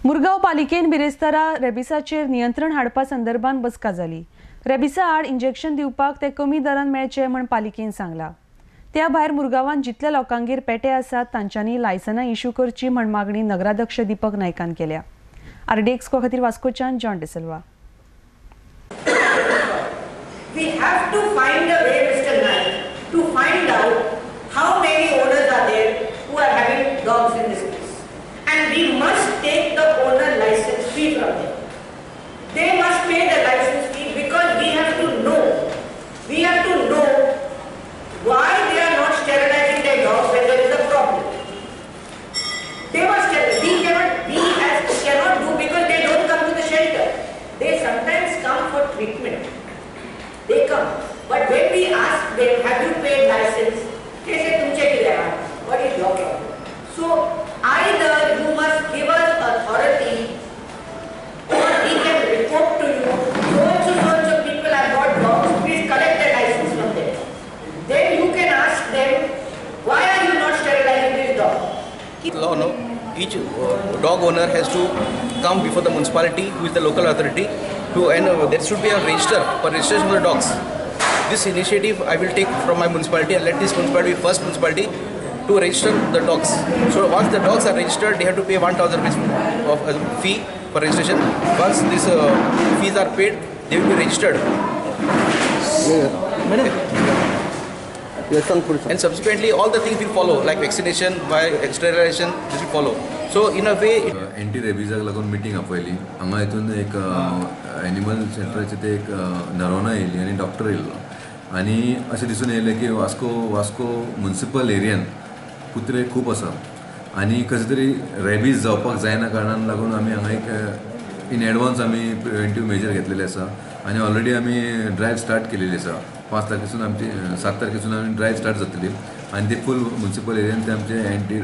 मुरगांव पालिकेन बिरेस्तारा रेबिसाचेर नियंत्रण हाडपा संदर्भात बसका जाली. रेबिसा आड इंजेक्शन दिवपाक ते कमी दरान मेळचे म्हण पालिकेन सांगला. त्या भायर मुरगांवान जितल्या लोकांगेर पेटे आसात तांच्यांनी लायसनां इश्यू करची म्हण मागणी नगराध्यक्ष दीपक नायकान केल्या. आरडीएक्स खातीर वास्कोच्यान John D'Silva. We have to find a way, Mr. Naik, to find out how many owners are there who are having dogs in this place. And we must take the owner license fee from them. They must pay the license fee because we have to know. We have to know why they are not sterilizing their dogs when there is a problem. They must tell. We cannot do because they don't come to the shelter. They sometimes come for treatment. They come. But when we ask them, have you paid license? They say, "Tumche kide hai? What is your problem?" So either you must give us authority or we can report to you, so and so people have got dogs, please collect the license from them. Then you can ask them, why are you not sterilizing this dog? Law, no. Each dog owner has to come before the municipality, who is the local authority, to, and there should be a register for registration of the dogs. This initiative I will take from my municipality and let this municipality be first municipality to register the dogs. So once the dogs are registered, they have to pay 1,000 rupees of fee for registration. Once these fees are paid, they will be registered. And subsequently, all the things will follow, like vaccination, by sterilization, this will follow. So in a way, anti-rabies लागून meeting आपयली. हांगा हितून एक animal सेंटराचे ते एक नरोना येयली आनी doctor येयल्लो आनी अशें दिसून येयलें की वास्को म्युनिसिपल एरियान कुत्रे खूब आसा आनी कशें तरी रेबीज जावपाक जायना कारणान लागून आमी हांगा एक इन एडवान्स आमी प्रिवेंटीव मेजर घेतलेले आसा आनी ऑलरेडी आमी ड्रायव्ह स्टार्ट केलेली आसा. 5 तारखेसून आमची 7 तारखेसून आमी ड्रायव्ह स्टार्ट जातली आनी ते फूल म्युनिसिपल एरियान ते आमचे एंटी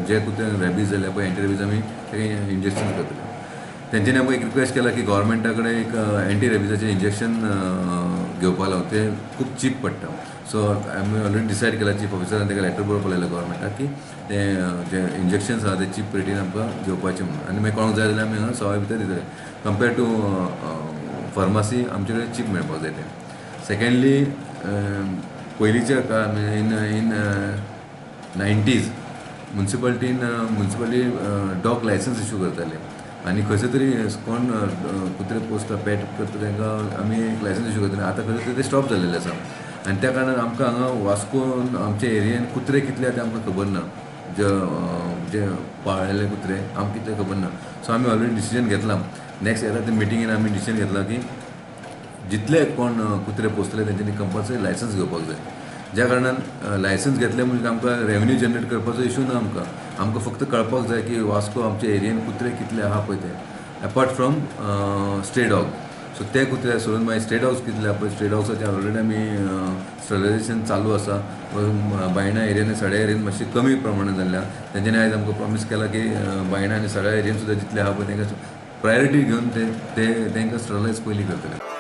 जे कुत्र्यांक रेबीज जाल्या पळय एंटी रेबीज आमी ताका इंजेक्शन करतले. तेंच्यांनी आमकां एक रिक्वेस्ट केला की गोवोरमेंटा कडेन एक एंटी रेबीजाचें इंजेक्शन घेवपाक लावन तें खूब चीप पडटा. सो आमी ऑलरेडी डिसायड केला चीफ ऑफिसरान ताका लेटर बरोवपाक लायला गोवोरमेंटाक की तें जे इंजेक्शन्स आसा ते चीप रेटीन आमकां घेवपाचें म्हणून आनी मागीर कोणाक जाय जाल्यार आमी हांगा सवाय भितर दितले. कंपेर्ड टू फार्मासी आमचे कडेन चीप मेळपाक जाय तें. सेकेंडली पयलींच्या काळार इन 90s मुन्सिपालिटीन मुन्सिपालिटी डॉग licence issue करताले आनी खंयसर तरी कोण कुत्रे पोसता पेट करता तांकां आमी एक लायसन्स इशू करताले. आतां खंय तरी तें स्टॉप जाल्लेलें आसा आनी त्या कारणान आमकां हांगा वास्कोन आमच्या एरियेन कुत्रे कितले आसा ते आमकां खबर ना, जे पाळलेले कुत्रे आमकां कितले खबर ना. सो आमी ऑलरेडी डिसिजन घेतलां. नेक्स्ट येता ते मिटिंगेन आमी डिसिजन घेतलां की जितले कोण कुत्रे पोसतले तेंच्यांनी कंपल्सरी लायसन्स घेवपाक जाय. ज्या कारणान लायसन्स घेतले म्हणजे आमकां रेवेन्यू जनरेट करपाचो इशू ना. आमकां आमकां फक्त कळपाक जाय की वास्को आमच्या एरियेन कुत्रे कितले आहा पळय ते, apart from stray dog. So ते कुत्रे सोडून मागीर स्ट्रे डॉग्स कितले आहा पळय, स्ट्रे डॉग्साचे ऑलरेडी आमी स्टरलायजेशन चालू आसा. बायणा एरियेन आनी सड्या एरियेन मातशी कमी प्रमाणान जाल्ल्या तेंच्यांनी आयज आमकां प्रॉमीस केला की बायणा आनी सड्या एरियेन सुद्दां जितले आहा पळय तांकां प्रायोरिटी घेवन ते तांकां स्टरलायज पयलीं करतले.